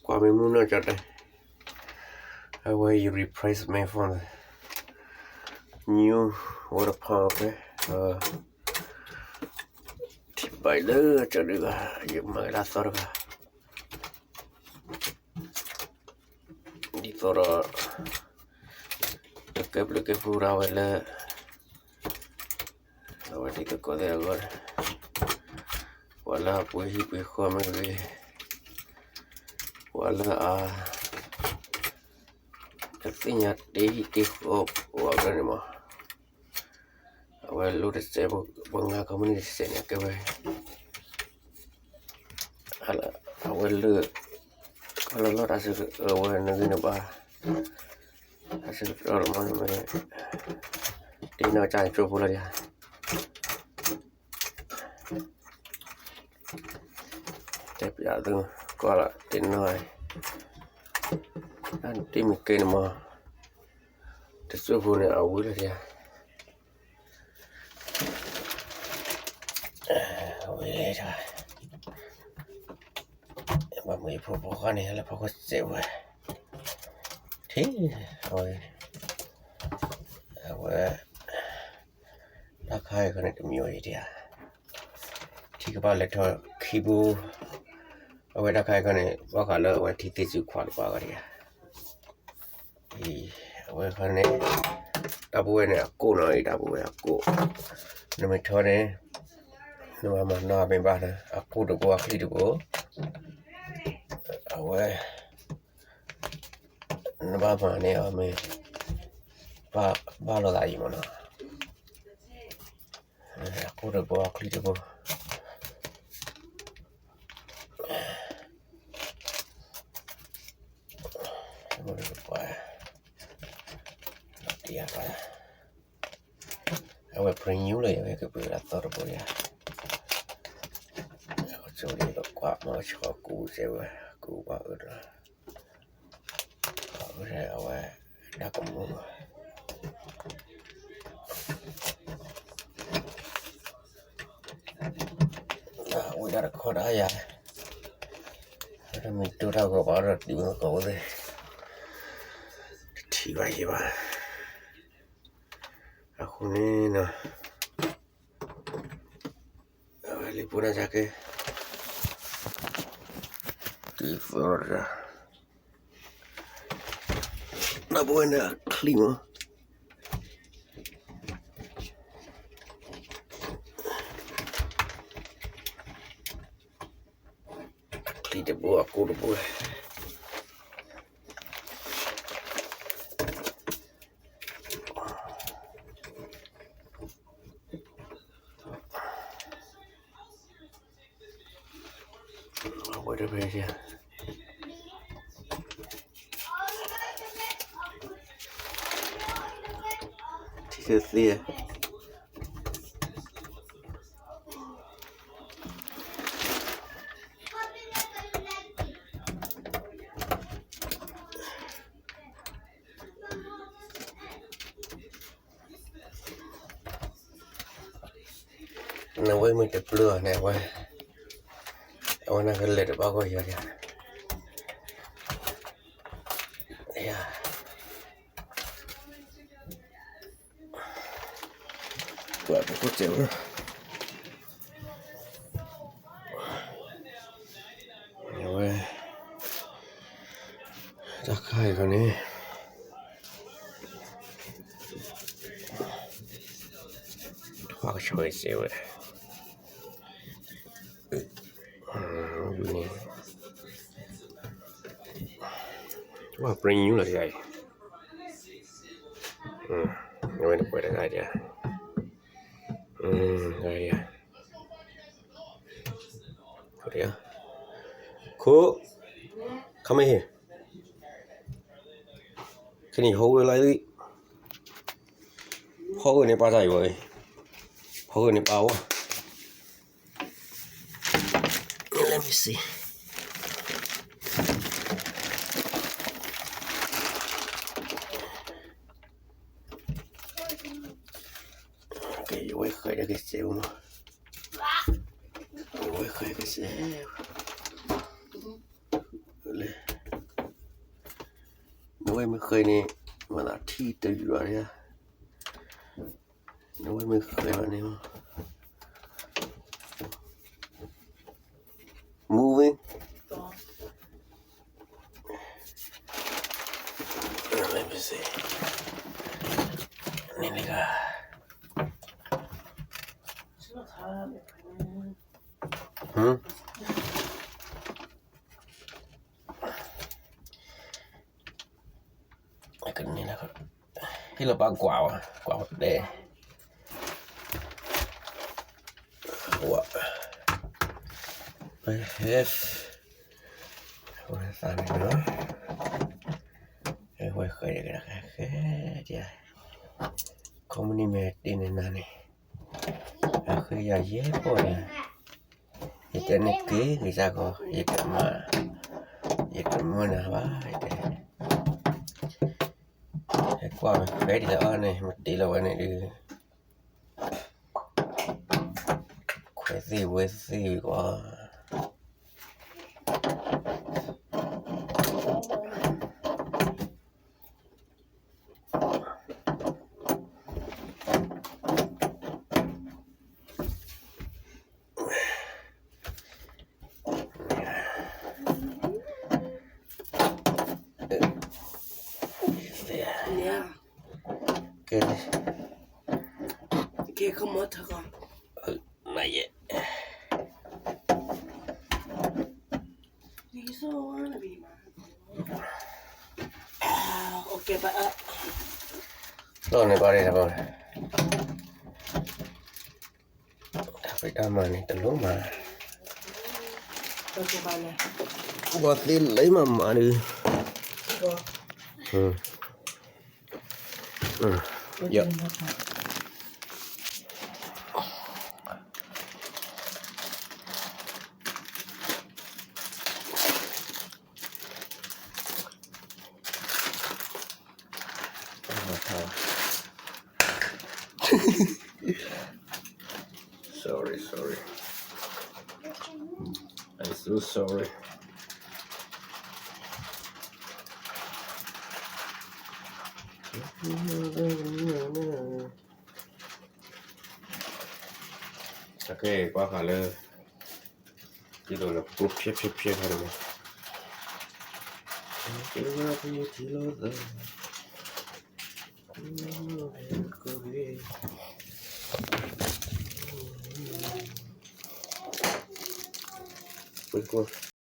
ကွၢ်မ့ၢ်မုၢ်နီၢ်ကၠီတဲ, အဝဲယ replacement phone, new ဝဲတဖီဖဲ, ထံၣ်ဘၣ်လၢကၠီဒုဂၤ, ယမၤကလၢသီတဂၤ ဒ်သိးဒီး ကကဲဘျုးကဲဖှိၣ်ဒၣ်ဝဲလၢ အဝဲဒ်သကိးသ့ၣ်အဂီၢ်, ပှၤလၢအပှ့ၤဟံၣ်ပှ့ၤဃီမ့ၢ်ဂ့ၤ, ပှၤလၢအ တသ့ၣ်ညါတ့ဟံၣ်တ့ဃီပှၤကန့ၣ်မး, အဝဲလိၣ်တစဲး, ပှၤငါ company တစဲးန့ၣ် အကဲဝဲ အဝဲလၢ ကလီၤလီၢ်တၢ်ဆၢကတီၢ်ဝဲနဂ့ၢ်နဘါ, တၢ်ဆၢကတီၢ်လီၤမးန့ၣ်, တ့နီၢ်ကၠၢ်ကၠိဖိလီၤဒံးဧါ, တဲပျးသု ကွၢ်လီၤတ့နီၢ်, တ့မ့ၢ်ကဲန့ၣ်မး, တစိၢ်ဖိန့ၣ် အဝံၤလီၤဒံးဧါ ဝဲလဲၣ်, ဘၣ်မုာ်ယဖိဖိဃီန့ၣ် လၢဖီခိၣ်စဲးဝဲ, ထံၣ်, အဝဲ, အဝဲ, တၢ်ခါအံၤခီန့ၣ် တမံၤဝဲအံၤဒံးဧါ, ထံကဘၣ်လဲၤထီၣ်ခံဘိ, အဝဲတၢ်ခါအံၤခီန့ၣ် ဘၣ်ဃးလၢအဝဲထံသ့ၣ်စုခွးတပၤဂၤဒံးဧါ အံၤ, အဝဲခီန့ၣ်, တၢ်ပဝဲန့ၣ်အကိၣ်နီၤအံၤ တၢ်ပဝဲအကိၣ်, နမ့ၢ်ထီန့ၣ်, နမၤမၤနီၢ်မ့ၢ်ဘၣ်န့ၣ် အကိၣ်တဘိအချံတဘိ, အဝဲ, နဘၣ်မၤန့ၢ်အီၤမ့ၢ်, ဘၣ်လိာ်သးအံၤမ့ၢ်နီၤ, အကိၣ်တဘိအချံတဘိ ပှၤ, အဝဲ brand new လၢယဝဲကပှ့ၤလၢအသီတဘိယၤ, အဝဲဆိလံကွၢ်မၤဆီကူစဲဝဲ, ကူဘၣ်အၢတလီၤ, အဝဲ, တၢ်ကမူၤ ဝဲဒၣ်တခီဒၣ်ယၤ, မ့ၢ်တိၢ်တၢ်ဂီၤဘၣ်ဒီးတုၤမကီးဝဲသ့ၣ်, တထံၣ်ဘၣ်ယံၤဘၣ်, အဃိန့ၣ်နီၤ, အဝဲလံာ်ပူၤန့ၣ်ကဲ, တုၤသီတဂၤ နပဝဲန့ၣ်အချံမး, အချံတဘိအကိၣ်တဘိ, အဝဲတဖဲ, ထံသ့ၣ်သ့ၣ် နဝဲမ့ၢ်တပျၢၤအီၤန့ၣ် အဝဲ, အဝဲန့ၣ်ကလဲၤတဘၣ်ဂီၢ်ယၤ, ယၤ, ပှၤပခိၣ်စဲးဝဲ, အဝဲ, တၢ်ခါအံၤခီန့ၣ်, ပှၤကဆီဂ့ၤစဲးဝဲ, ဝံၤန့ၣ်, ပှၤ brand new လီၤယၤအံၤ, အဝဲန့ၣ်ပှဲၤတဂၤဒံးဧါ, ဂၤဒံးဧါ, ခိၣ်, come here, can you hold it like this, ဖီဂ့ၤန့ၣ်ပာ်တၢ်အံၤဝဲ, ဖီဂ့ၤန့ၣ်ပာ်ဝဲ Let me see. ကဲ ယဝဲဃဲဒီးကစဲးမး, ယဝဲဃဲကစဲး, လၢ ဝဲမ့ၢ်ဃဲၤန့ၣ် မၤသးထံတယုၢ်ဘၣ်န့ၣ်, နဝဲမ့ၢ်ဃဲၤဘၣ်န့ၣ်, moving. Let me see. န့ၣ်န့ၣ်က ဟမ် ကန့ၣ်လၢ ဟ့ၣ်လီၤပၢ်ကွၢ်ဝဲ ကွၢ်ဝဲတဲ ဝဲ I have ဝဲသးန့ၣ်လီၤ, ဝဲဃဲၤဒီးကဒါဃဲၤဃဲၤဒ်, ခီမနံၤမ့ၢ်တ့ၢ်န့ၣ်နၤန့ၣ်, အဃ့ယၤယဲၢ်ပီၢ်ဒီး, ယတဲန့ၣ်က့ၤကစၢ်ကီး ယကမၤ, ယတမုာ်နၤဘၣ် ယတဲ, ဟဲကွၢ်ဝဲ ready လီၤအီၤန့ၣ် မတ့ၢ်လီၤဝဲန့ၣ်ဒုး, ခွဲးသ့ၣ်ဝဲသ့ၣ်ကွၢ်. Okay, come on, ထီၣ်ကီး, not yet. Okay, bye. လီၤန့ၣ် ဘၣ်န့ၣ် တၢ်ဖံးတၢ်မၤန့ၣ် တလိၣ်မၤ, ဘီသ့လၢမၤမၤဒုး, ယ Sorry, sorry. I'm so sorry. Okay, ကွၢ်ဃာ်လၢ ဒ်သိးလၢပကဖျဲးဖျဲးဖျဲးခါန့ၣ်မး, ကဲဝဲဖဲထံလီၤသး, ကဲ, ပက